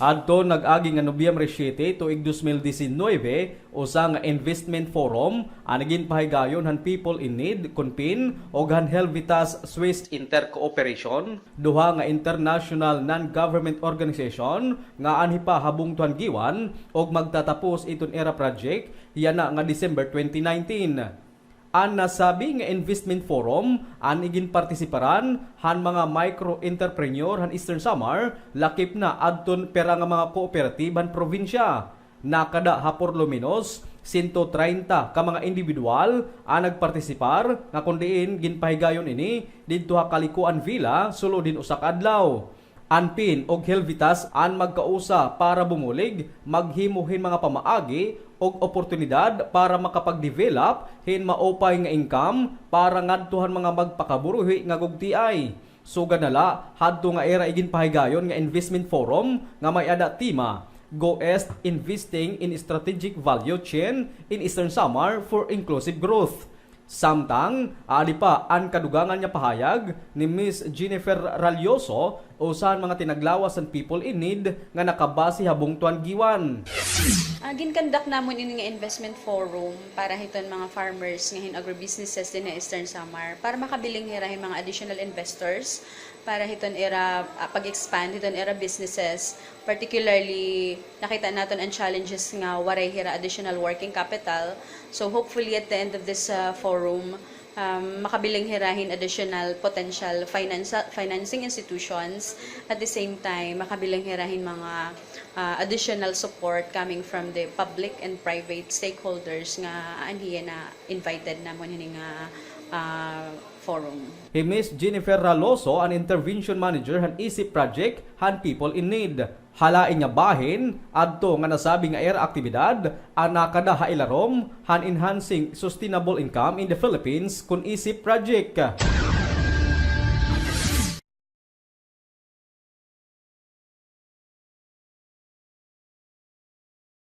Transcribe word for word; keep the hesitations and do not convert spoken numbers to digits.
Adton nag-agi nga Nobyembre siete, tuig dos mil disinuybe, usa nga investment forum an ginpahigayon han People in Need kon PIN ug han Helvetas Swiss Intercooperation, duha nga international non-government organization nga anhi pa ha bungto han Guiuan ug magtatapos iton ira project yana nga December twenty nineteen. An nasabi nga investment forum an iginpartisiparan han mga micro-entrepreneur han Eastern Samar, lakip na adton pira nga mga kooperatiba han probinsya. Nakada ha por lo menos sento treinta ka mga indibidwal an nagpartisipar, nga kon diin ginpahigayon ini didto ha Kalikuan Villa sulod hin usa ka adlaw. An PIN ug Helvetas an magkausa para bumulig, maghimo hin mga pamaagi ug oportunidad para makapag-develop hin maupay nga income para ngadto han mga magpakaburuhi nga gugtiay. Sugad na la hadto nga ira iginpahigayon nga investment forum nga may-ada tema, Go East, Investing in Strategic Value Chain in Eastern Samar for Inclusive Growth. Samtang adi pa an kadugangan nga pahayag ni Miss Jennifer Ralioso, usa han mga tinaglawas han People in Need nga nakabase ha bungto han Guiuan. Ah, gin-conduct namon ini nga investment forum para hiton mga farmers ngan hin agribusinesses dinhi ha Eastern Samar para makabiling hira hin mga additional investors para hiton ira, ah, pag-expand hiton ira businesses, particularly nakita naton an challenges nga waray hira additional working capital. So hopefully at the end of this, ah, forum, um, makabiling hira hin additional potential finance-, financing institutions. At the same time, makabiling hira hin mga, ah, additional support coming from the public and private stakeholders nga aanhi yana invited namon hini nga, ah, forum. Hi Miss Jennifer Raloso an intervention manager han isip project han People in Need. Ha lain nga bahin, adto nga nasabi nga ira aktibidad an nakada ha ilarom han Enhancing Sustainable Income in the Philippines kon isip project.